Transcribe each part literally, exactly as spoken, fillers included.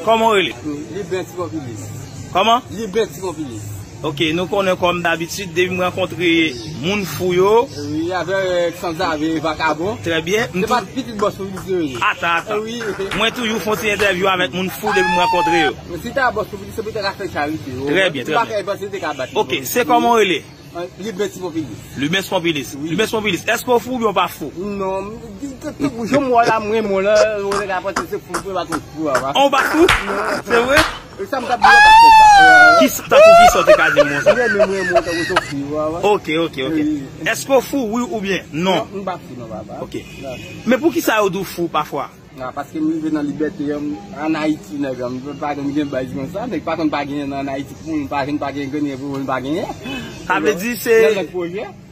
Kòman w rele? Libren Ti Konpilis. Kòman? Libren Ti Konpilis. Ok, nou konnen kòm dabitid, depi m rankontre moun fou yo. Wi, avèk sanzave vakabon. Trè byen. Se pa pitit bòs Konpilis yo ye. Atan, atan. Wi. Mwen toujou fè yon ti entèvyou avèk moun fou depi m rankontre yo. Si ta bòs Konpilis, se pou te ka fè charite. Trè byen, trè byen. Ok, se kòman w rele? Libens Popilis. Libens Popilis. Wi. Libens Popilis, èske w fou oubyen w pa fou? Non, jan m wè w la, mwen, mwen la, ou te ka panse se fou, mwen pa twò fou, papa. Ou pa fou? Non. Se vre? E sa m t ap di w, w t ap fè sa. Ki s-, tankou ki sa w te ka di m konsa? Mwen, mwen, mwen, mwen, tankou se fou, papa. Ok, ok, ok. Wi. Èske w fou, wi oubyen non? Non, m pa fou, non, papa. Ok. Non. Men poukisa yo di w fou pafwa? A, paske m rive nan libète an, ann Ayiti, nèg, m pa konn gen baz konsa, nèg pa konn pa genyen nan Ayiti, pou moun pa jwenn, pa gen grenn, pou moun pa genyen. Sa vle di se,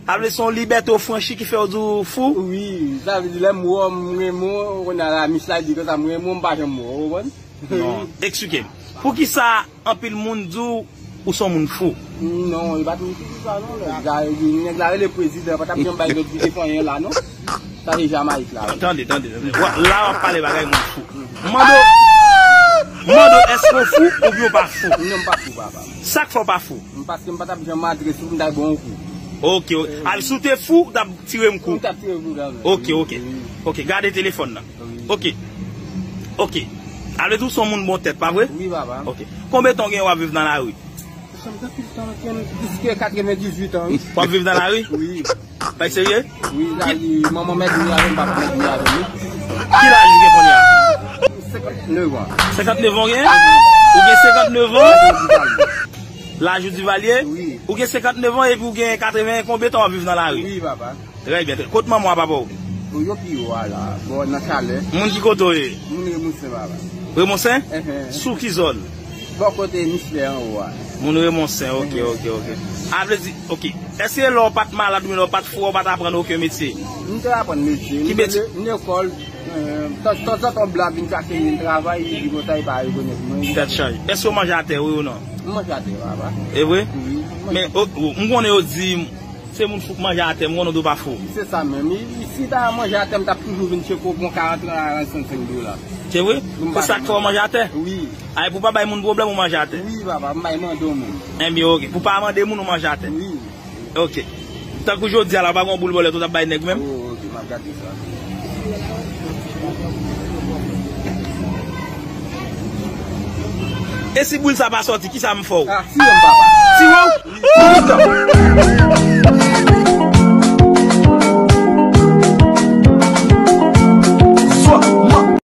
sa vle di se yon libète w franchi ki fè w di w fou? Wi, sa vle di lè m wè w, m renmen w, kounye a la, Mich la di konsa, m renmen w, m pa janm wè w, ou konprann? Non, eksplike m. Poukisa anpil moun di w ou se yon moun fou? Non, li pa t moun ki di sa, non. Nèg la, nèg la rele prezidan, pa t ap janm bay lòd pou te fè anyen la, non. Sa se Jamayik la, wi. Tande, tande, tande. Wa-, la w ap pale bagay moun fou. M mande w, m mande w, èske w fou oubyen w pa fou? Non, m pa fou, papa. Sa k fè w pa fou? M, paske m pa t ap janm antre sou m ta bon kou. Ok, ok. Al, si w te fou, w t ap tire m kou. M t ap tire kou kanmenm. Ok, ok. Wi. Ok, gade telefòn nan. Wi. Ok. Ok. A vle di w se yon moun bon tèt, pa vre? Wi, papa. Ok. Konbyen tan w gen w ap viv nan lari? Sa m gen plis tan, gen plis ke katrevendizuit an, wi. W ap viv nan lari? Wi. Bay serye? Wi, lari, manman m mèt vini avè m, papa m mèt vini avè m, wi. Ki laj ou gen kounye a? Senkantnèf an. Senkantnèf an w gen? Ou gen senkantnèf an? Laj ou Divalye? Wi. Ou gen senkantnèf an epi ou gen katreven, konbyen tan w ap viv nan lari? Wi, papa. Trè byen, trè. Kot manman w ak papa w? Yo pi wo a la, bò nan Chalè. Moun ki kote w ye? Moun Remonsen, papa. Remonsen? Enhen. Sou ki zòn? Bò kote Mislè anwo a. Moun Remonsen, ok, enhen, ok, ok. A vle di, ok. Èske lè w pa t malad oubyen lè w pa t fou, w pa t aprann okenn metye? M te aprann metye. Ki metye? M te lekòl, eh, tan, tanzantan blan ap vin chache m, vin travay, epi konsa, yo pa rekonèt mwen. Tèt chaje. Èske w manje atè, wi ou non? M manje atè, papa. E vre? Wi, m manje atè. Men, o, o, m konnen yo di, se moun fou k manje atè, m konnen w di w pa fou. Se sa menm. I, i, si ta manje atè, m t ap toujou vin tcheke w pou yon karant, karant-senk dola. Se vre? Se sa k fè w manje atè? Wi. Ay, pou pa bay moun pwoblèm, ou manje atè? Wi, papa, m bay mande moun. Enben, ok. Pou pa mande moun, ou manje atè? Wi. Ok. Tankou jodi a la, ou pa gen yon boul bòlèt ou t ap bay nèg menm? Oh, ok, m ap gade sa. E si boul sa pa sòti, kisa m fè w? Ah, tiye m, papa. Tiye w? Wi.